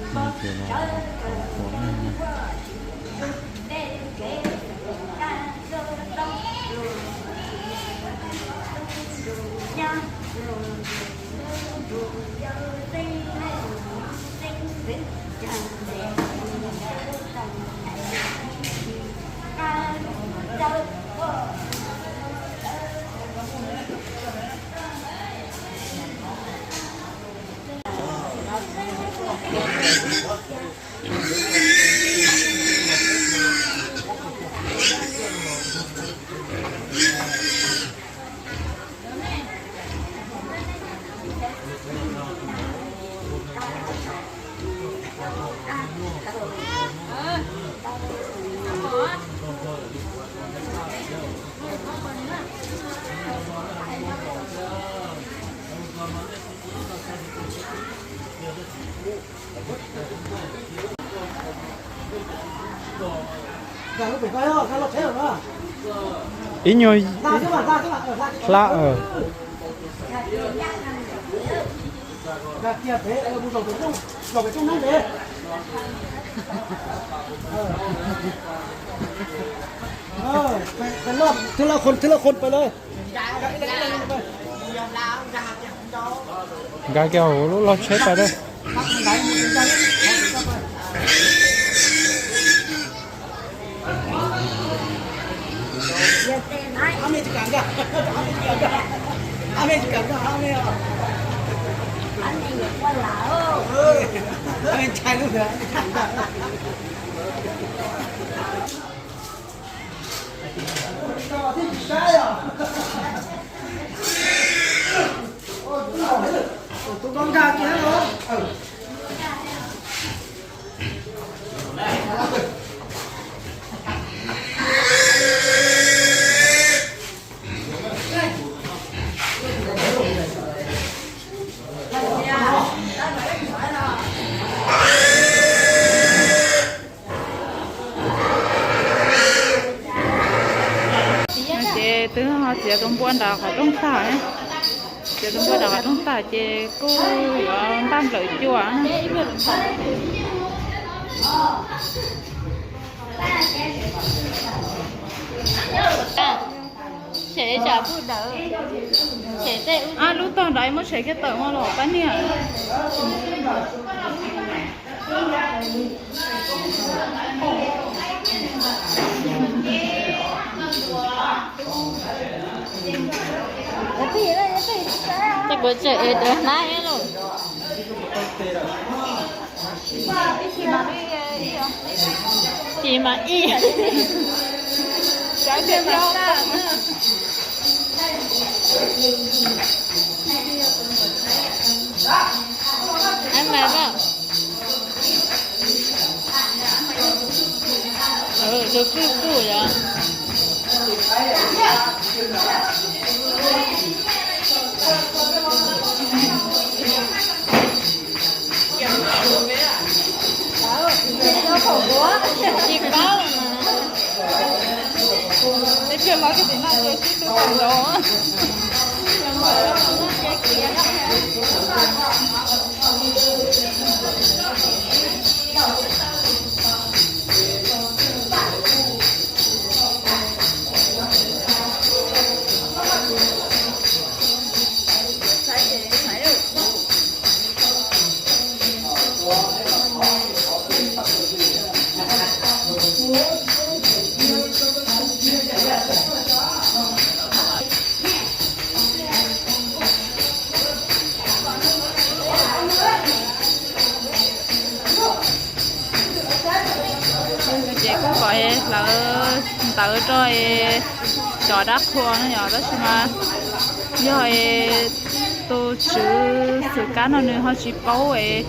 Ces los ua neeg na. Ib nyuag hla. Thib lab qhon, thib lab qhon pais lawm. Nkag kiag hauv lub log tsheb pais lawm. Ces twb ho txiav tus npua nram qhov rooj tag, txiav tus npua nram qhov rooj tag ces kuj yuav npaj nplawm cua. Ab, lub tog nrad muab tshem kiag tawm mog los pab niag. Ces kuv tseem ev tus hnab los. Ib chim mas ib. Tus kwj kuj yog. Tsis paub. Peb cog los kiag tim no ces sib tw tawm nraud. Ces kuj pom hlawv ntawv rau cov dab qhua no yom, tab sis mas yog tus tswv xwm kab no nws ho tsis paub es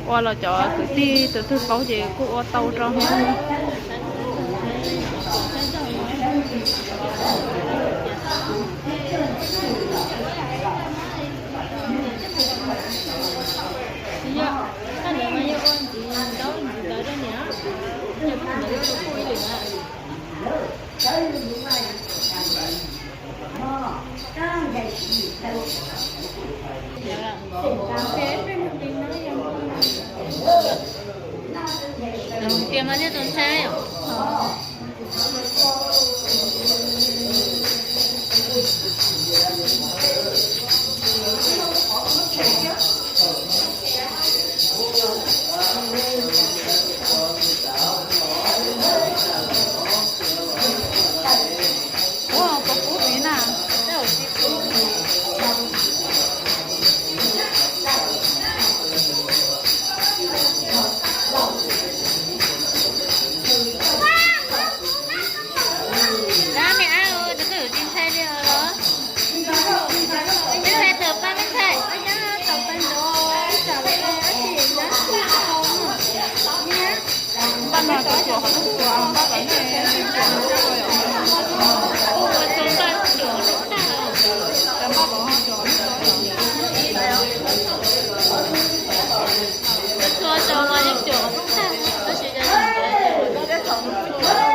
ua los cov kwv tij tus twg paub ces kuj ua tau rau. Mas thiaj tus ntshai. Ua, koj pub mi na, tej zaum tsis pub. Dab me ab, tus koj yuav tsis ntshai li os los? Me ntxhais tawm pab me ntxhais. Npaj no cov cuam qhov ntxhua, npaj kom nej cuam ntxhua yom. Cov npaj kom ho cuam qhov ntxhua yom. Cov txhua cov los yeej cuam qhov ntxhua, tab sis cov txhua cuam txhua.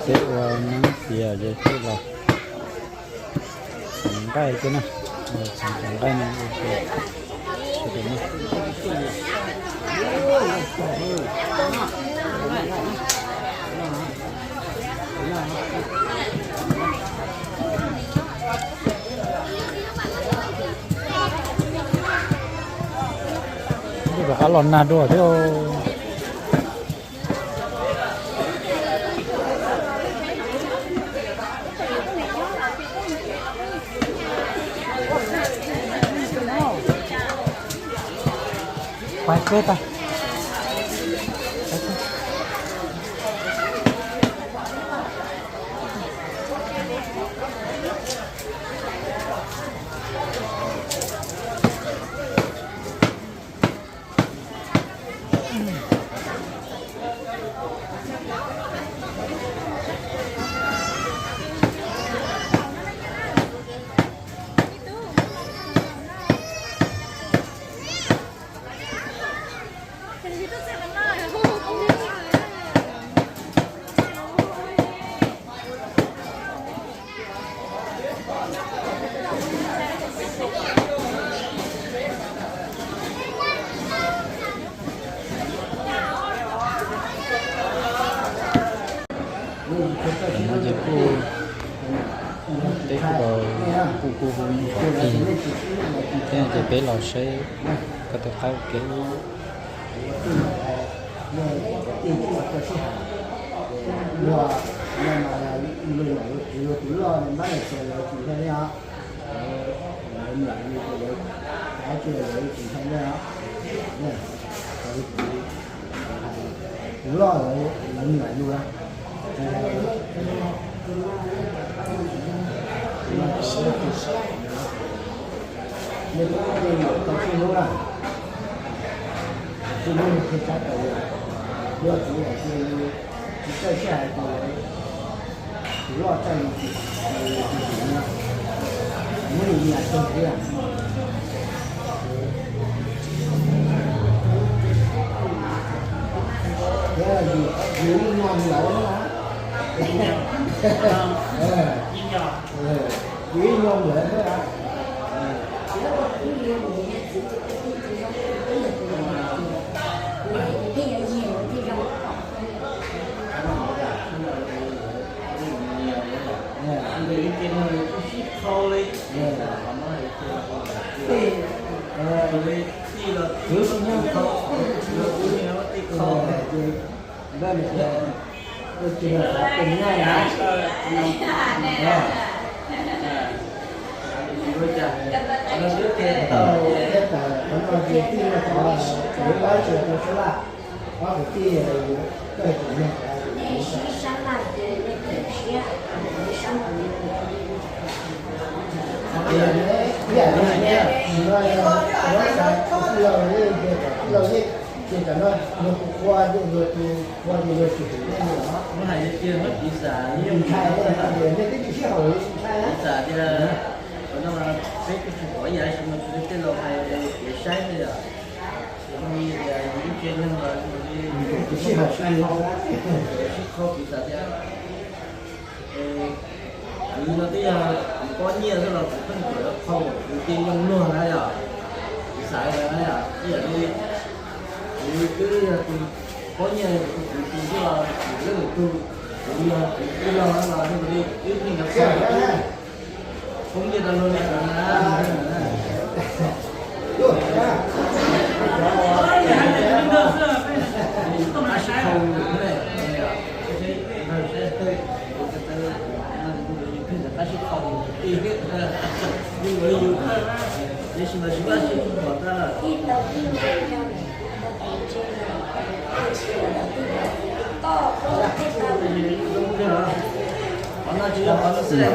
Peb ua neeb tias yog tej los txhoov nqaij thiab na, txhoov nqaij no. Rov qab los nag dua thiab. Pais peb tag. No ces kuj, peb kuj, kuj, kuj hu ib qho ti, thiab ces peb los saib ko taw qab kev. Tus loj lawv nyiam yus na. Nej twb ua tej nyuam tau tsib hnub na, tsib hnub nws thiaj tshab tau yus. Yog txiv yam ces tsis txawj sij hawm ces tus loj txawj yus tsis, yus tsis yus na, muab yus nyiam tag txiv. Yus ib nyuag nplawv na, yus ib nyuag nplawv na. Kwv tij nyob, Ces cov no luag tus qhua, luag tus qhua ces luag tsis hwm nej li os. Muab hais tiag tiag, piv xam, nej twb tsis sib haum li, piv xam tias qhov no peb kuj tsis pom ib yam dab tsi mas tsuas yog tej laus hais tias saib xwb yom. Ces zoo li tias yus ib tse neeg los zoo li kuj tsis sib haum, sib qhau piv xam tias Kuv no twb yog kuv pob nyiaj xwb los kuv pheej tuaj qhau, kuv cia li yoo luag na yom. Kuv xav li na yom, ib yam li kuv twb yog tus pob nyiaj, kuv tus twg los kuv lwm tus, kuv yog kuv twg los los li wb pheej yuav qhau, poob nyiaj rau luag li na. Qab sib qhau, qab sib qhau, tiam sis mas tsis muaj dab tsi pom tag. Qhov no tsis yog qhov no xwb, tas lawm.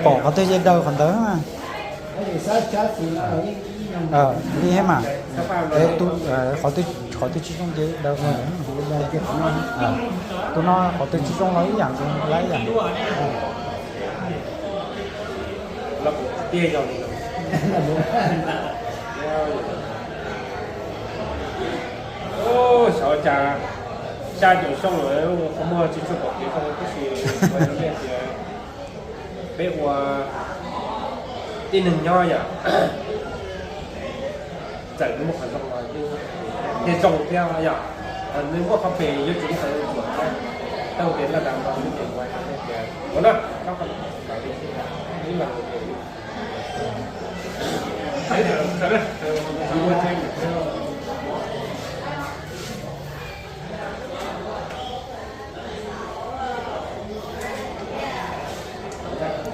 Pom qhov twg ces daws qhov ntawd. Li thiab mas, qhov twg tsis zoo ces daws. Tus no qhov twg tsis zoo los ib yam, lab ib yam. Xyov cas xya caum xyoo lawm qhov muag tsis tshua pom kev zoo, tab sis tias peb ua tij Ib neeg nyob yom, txawm nws muaj qhov zoo los yeej zoo thiab yom, nws muaj qhov phem yuav tsum txawj tsuam thiab. Tau tias laj dam no yus ces ua tias ua no, koj ib leeg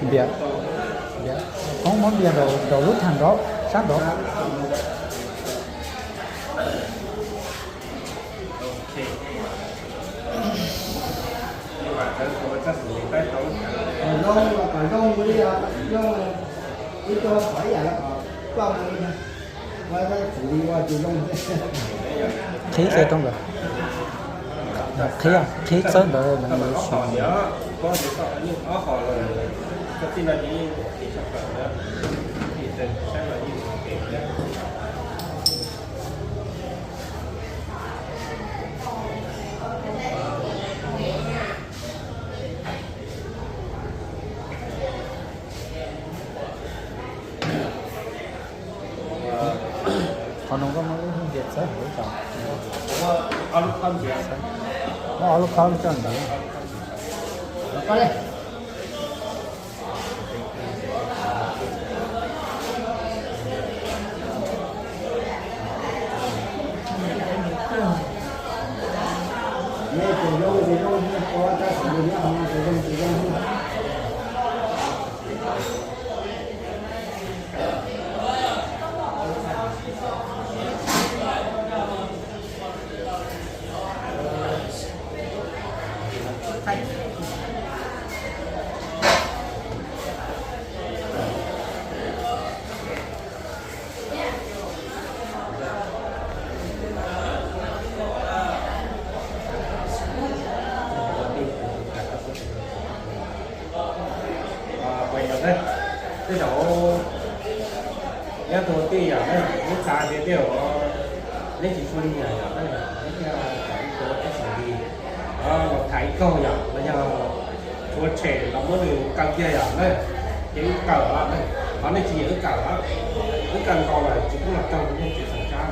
Npias, npias, koob muab npias rau, rau lub thaj nraud, sab nraud. Qhib txawb rau ntawd. Qhib, qhib txawb ntawd nws su. Qhov no koj muab lub npias txawb hauv tso. Muab ob lub khob coj ntawd. Tej zaum nyob tus tij yom, neb xav tias tej zaum neb tsis tshua nyiam yom, neb thiaj tau ib tug tib xeem li los tham ib zaug yom, los yog tshuav tshem los muab nws kaw kiag yom na, ces wb kawm os. Qhov nej tsis nyiam wb kawm os, wb kawm nkaus lawm tsis pub los raug nej tsev xeem Tsab.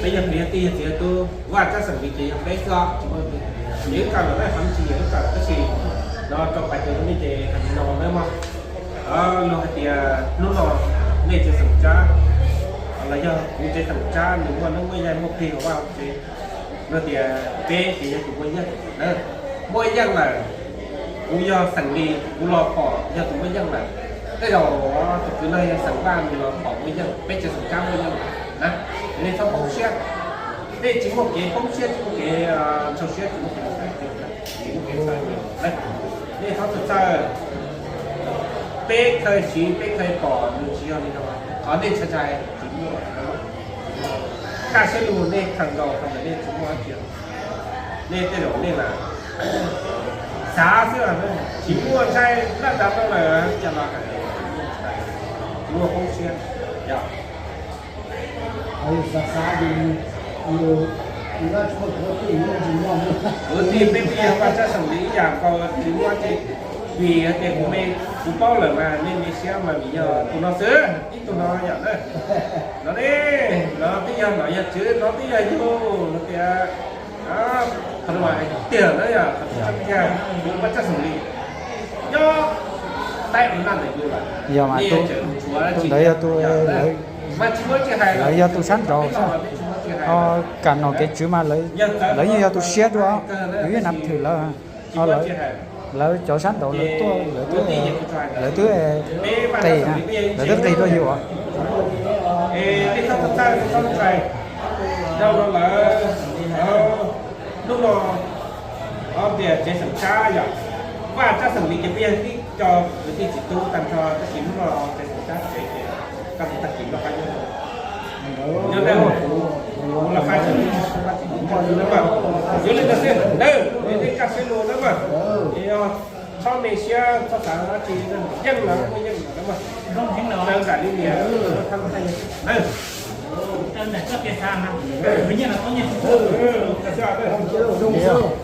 Peb yog kwv yog tij yog txiv yog tub, vaj tsab xeem li ces yog peb xwb os, tsis muaj, ces wb kawm lawm na, qhov nej tsis nyiam wb kawm tab sis no rau pais ces nej ces no na mog. Luag hais tias hnub no nej tsev xeem Tsab los yog kuv tsev xeem Tsab nws muaj neeb muaj yaig muaj plig hauv vaj hauv tsev, luag tias peb ces yog tus muaj yeej na, muaj yeej lawm. Kuv yog xeem li kuv los pom yog tus muaj yeej lawm. Tej zaum tus kwv no yog xeem Vaj nws los pom muaj yeej, peb tsev xeem Tsab muaj yeej lawm na. Nej txhob poob siab, nej tsis muaj kev poob siab, tsis muaj kev ntxhov siab, tsis muaj kev xav, tsis muaj kev xav, nej txhob txhawj txhawj. Peb khaws siv peb khaws pom nws tsis yog li no, qhov nej ntshai ntshai tsis muaj. Kaj siab lug nej khaws nkaus qhov ntawd nej tsis muaj dab tsi. Nej tej zaum nej mas xav xwb, tsis muaj ntshai, laj dav rau lawm cas los hais, tsis muaj poob siab. Kwv tij peb tij yog vaj tsab xeem li ib yam nkaus tsis muaj dab tsi, vim hais tias kuv me, kuv paub lawm mas nej me siab mas vim yog tus no xwb, ib tug no yom na. No ne, no twb yog nom yog tswv, no twb yog yug, no tias qhov no mas tiag na yom, qhov tseeb tiag, kuv vaj tsab xeem li nyob Taib Naj ntawm yus lawm. Yog mas tus, tus ntawd yog tus, mas tsis muaj tsis hais, lawv yog tus sab nraud xwb. Ho kam nom kev tswv mas lawv yeej yog tus siab dua, yus yeej nav thwm lawv. Ho lawv cov sab nraud lawv tuaj, lawv twb, lawv twb qis, lawv twb qis rau yus. Hnub no tias tsev xeem Tsab yom, vaj tsab xeem li ces peb yog tib co kwv tij txiv tub tag nrho, tab sis hnub no tsev xeem Tsab tsev ces koj tus tag kis noj qab nyob zoo. Nyob dab, kuv los fais tsev li, yuav li ntawd xwb, nej kaj siab lug na mas. Txhob me siab txhob xav dab tsi, yeej lawm, yeej lawm na mas. Zoo heev lawm, nram li niam, zoo xwb.